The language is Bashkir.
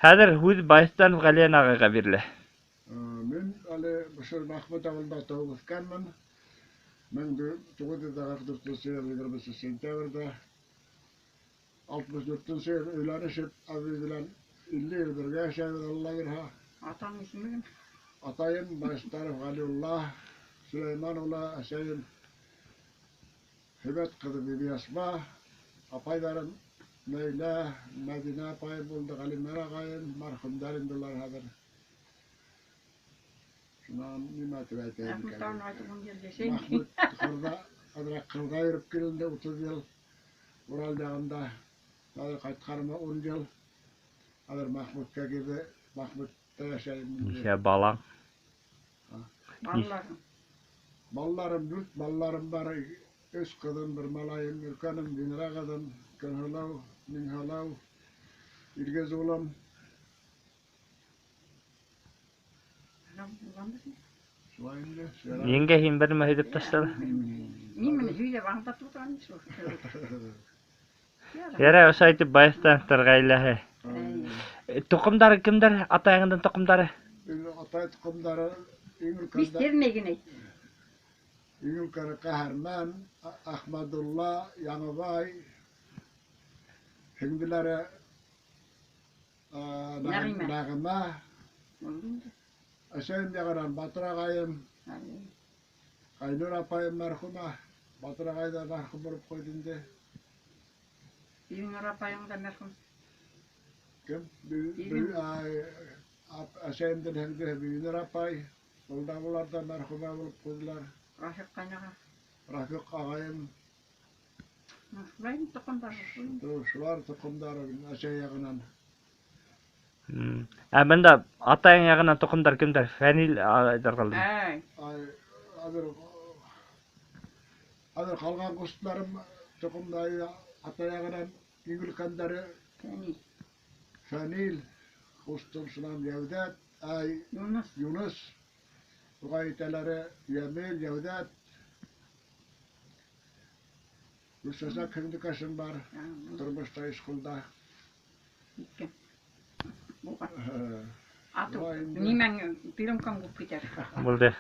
Хәҙер һүҙ Байстанов Ғәлиән ағайға бирелә. Мин әле ошо Мәхмүт ауылында тыуып үҫкәнмен. 1944 йыл 20 сентябрҙә 64 йыл өйләнешеп, әбей белән 50 йыл бергә йәшәйбеҙ, Алла бирһә. Атаң исеме кем? Атайым Байстанов Ғәлиулла Сөләйман улы, әсәйем Һибәт ҡыҙы Бибиәсма, апайҙарым Нәйлә, Мәҙинә апайым булды, Ғәлимәр ағайым, мәрхүмдәр инде улар хәҙер. Шунан нимә тип әйтәйем Мәхмүт икән? тауын айтып ун йыл йәшәйем. Мәхмүт ҡырҙа, әҙерәк ҡырҙа йөрөп килде 30 йыл. Урал яғында. Хәҙер ҡайтҡаныма 10 йыл. Хәҙер Мәхмүткә килде. Мәхмүттә йәшәйем инде. Нисә балаң? Балаларың. Балаларым, дүрт балаларым бар. Өс ҡыҙым, бер малайым. Өлкәнем Винра ҡыҙым, Көнһылыу, Миңһылыу, Илгиз улым. Шулай инде. Еңгә, һин бер нәмә һөйләп ташла. Нимәне һөйләп аңлатып ултырам шул. Ярай, ошолай итеп Байстановтар ғаиләһе. Тоҡомдары кемдәр? Атайыңдың тоҡомдары? Атай тоҡомдары иң Биш өлкәндә теҙмәй генә әйт. Иң өлкәне Ҡәһәрмән, Әхмәдулла, Яңыбай, һеңделәре Нәғимә. Нәғимә, әсәйем яғынан Батыр ағайым, Айнур апайым мәрхүмә, Батыр ағай ҙа мәрхүм булып ҡуйҙы инде. Бибинур апайың да мәрхүм. Кем? Әсәйемдең һеңдеһе Бибинур апай, ул да улар ҙа мәрхүмә булып ҡуйҙылар. Рафиҡ ҡайнаға. Рафиҡ ағайым, Шулай инде тоҡомдар. шулар тоҡомдары әсәй яғынан. Ә бында атайың яғынан тоҡомдар кемдәр? Фәнил ағайҙар ҡалды. Әй, Ай, хәҙер ҡалған ҡустыларым тоҡомдары атай яғынан иң өлкәндәре Фәнил. Фәнил, ҡустым, шунан Йәүҙәт, ай, Юныс. Юныс, уға итәләре Йәмил, Йәүҙәт. Гөлсәсәк һеңдекәшем бар, тормошта Ишҡолда. Иткән. Булған. Ату, Шулай инде. нимәң приемкаң күп китәр. Булды.